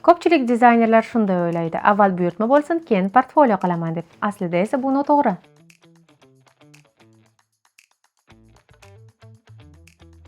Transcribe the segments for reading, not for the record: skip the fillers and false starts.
Ko'pchilik dizaynerlar shunday o'ylaydi: avval buyurtma bo'lsin, keyin portfolio qilaman deb. Aslida esa bu noto'g'ri.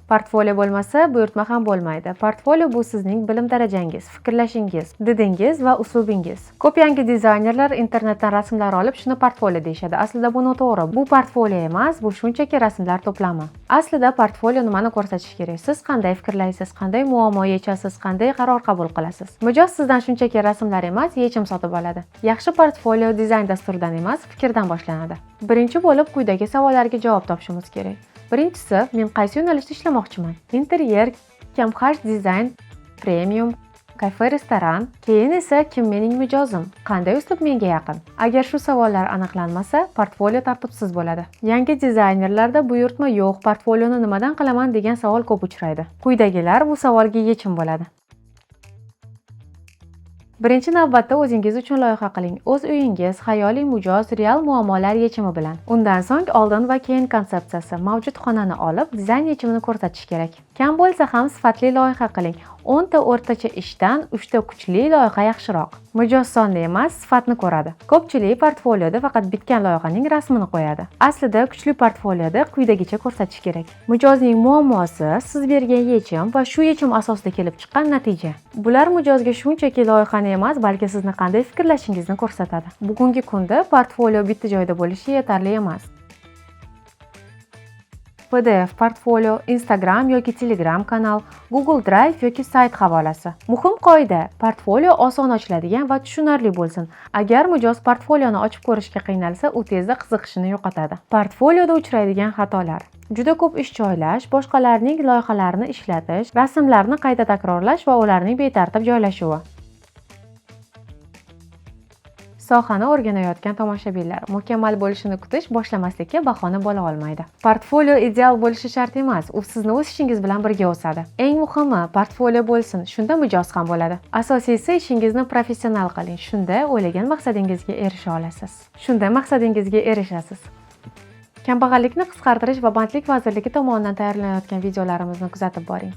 Portfolio bo'lmasa, buyurtma ham bo'lmaydi. Portfolio bu sizning bilim darajangiz, fikrlashingiz, didingiz va uslubingiz. Ko'p yangi dizaynerlar internetdan rasmlar olib, shuni portfolio deyishadi. Aslida bu noto'g'ri. Bu portfolio emas, bu shunchaki rasmlar to'plami. Aslida portfolio nimani ko'rsatishi kerak? Siz qanday fikrlaysiz, qanday muammo yechasiz, qanday qaror qabul qilasiz? Mijoz sizdan shunchaki rasmlar emas, yechim sotib oladi. Yaxshi portfolio dizayn dasturidan emas, fikrdan boshlanadi. Birinchi bo'lib quyidagi savollarga javob topishimiz kerak. Birinchisi, men qaysi yo'nalishda ishlamoqchiman? Interyer, kamxarj dizayn, premium, kafe, restoran. Keyin esa kim mening mijozim? Qanday uslub menga yaqin? Agar shu savollar aniqlanmasa, portfolio tartibsiz bo'ladi. Yangi dizaynerlarda buyurtma yo'q, portfolioni nimadan qilaman degan savol ko'p uchraydi. Quyidagilar bu savolga yechim bo'ladi. Birinchi navbatda o'zingiz uchun loyiha qiling. O'z uyingiz, xayoliy mijoz, real muammolar yechimi bilan. Undan so'ng oldin va keyin konsepsiyasi, mavjud xonani olib, dizayn yechimini ko'rsatish kerak. Kam bo'lsa ham sifatli loyiha qiling. 10 ta o'rtacha ishdan 3 ta kuchli loyiha yaxshiroq. Mijoz sonni emas, sifatni ko'radi. Ko'pchilik portfolioda faqat bitgan loyihaning rasmini qo'yadi. Aslida kuchli portfolioda quyidagicha ko'rsatish kerak. Mijozning muammosi, siz bergan yechim va shu yechim asosida kelib chiqqan natija. Bular mijozga shunchaki loyihani emas, balki sizni qanday fikrlashingizni ko'rsatadi. Bugungi kunda portfolio bitta joyda bo'lishi yetarli emas. PDF portfolio, Instagram yoki Telegram kanal, Google Drive yoki sayt havolasi. Muhim qoida: portfolio oson ochiladigan va tushunarli bo'lsin. Agar mijoz portfolioni ochib ko'rishga qiynalsa, u tezda qiziqishini yo'qotadi. Portfolioda uchraydigan xatolar: juda ko'p ish joylash, boshqalarning loyihalarini ishlatish, rasmlarni qayta takrorlash va ularning betartib joylashuvi. Sohani o'rganayotgan tomoshabinlar, mukammal bo'lishini kutish boshlamaslikka bahona bo'la olmaydi. Portfolio ideal bo'lishi shart emas, u sizni o'sishingiz bilan birga o'sadi. Eng muhimi, portfolio bo'lsin, shunda mijoz ham bo'ladi. Asosiysi, ishingizni professional qiling, shunda o'ylagan maqsadingizga erisha olasiz. Shunda maqsadingizga erishasiz. Kambag'allikni qisqartirish va bandlik vazirligi tomonidan tayyorlanayotgan videolarimizni kuzatib boring.